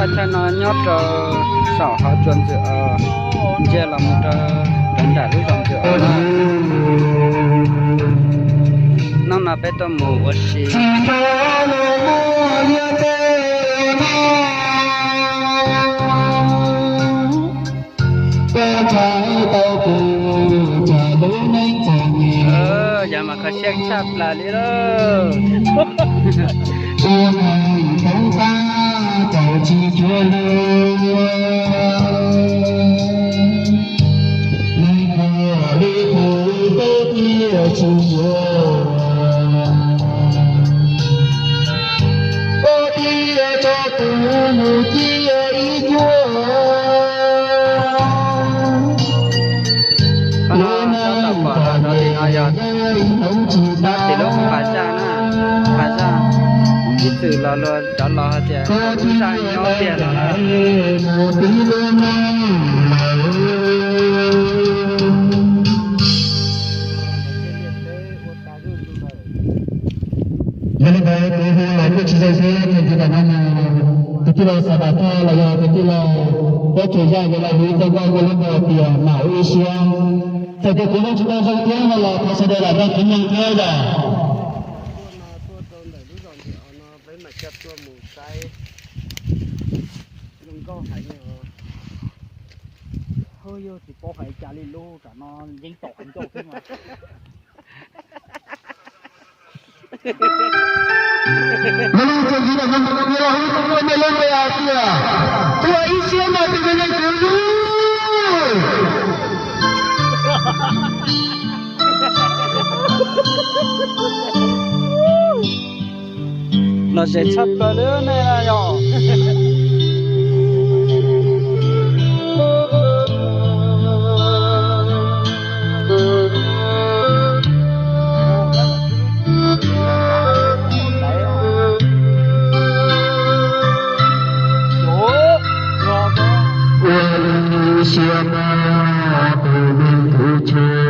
Thaj chaw no nyob rau saum hauv tsua ntxwm os, ntsia los mus rau nram lub zos ntxwm os. Hnub no peb tuaj mus ua si. Yog mas kho siab tshaj plaws li lauj. Qhov no tau pom los no li no yog sab tim lub pas zaj na, pas zaj. Ib txwm los luag cov laus hais tias lub zaj nyob tiag no na. Yog li ntawd kuv hu los kuj tsis zoo xwb, ces tam no mus tus tij laug Xav Vam Thoj los yog tus tij laug Pob Tsuas Yaj yuav los hu txoj nkauj muaj lub npe tias Mam Ua Ib Siab. Txawm tias kuv lub tsis tau zoo thiab no los thov sawv daws lam nrog kuv mloog thiab yom. Tuaj no tuaj rau ntawm lub zos Ntxwm Os no peb mam coj tuaj mus saib zoo nkauj heev os. Hwj, yog tsis paub hais cas li lub tam no yeej tom heev nkauj xwb mas. Mas no txog ntxiv no hu tus me lub npe hais tias Ua Ib Siab no tus me leej twg lub. Lom zem tshaj plaws li nej yom. Ua ib siab no tus me tus tshua.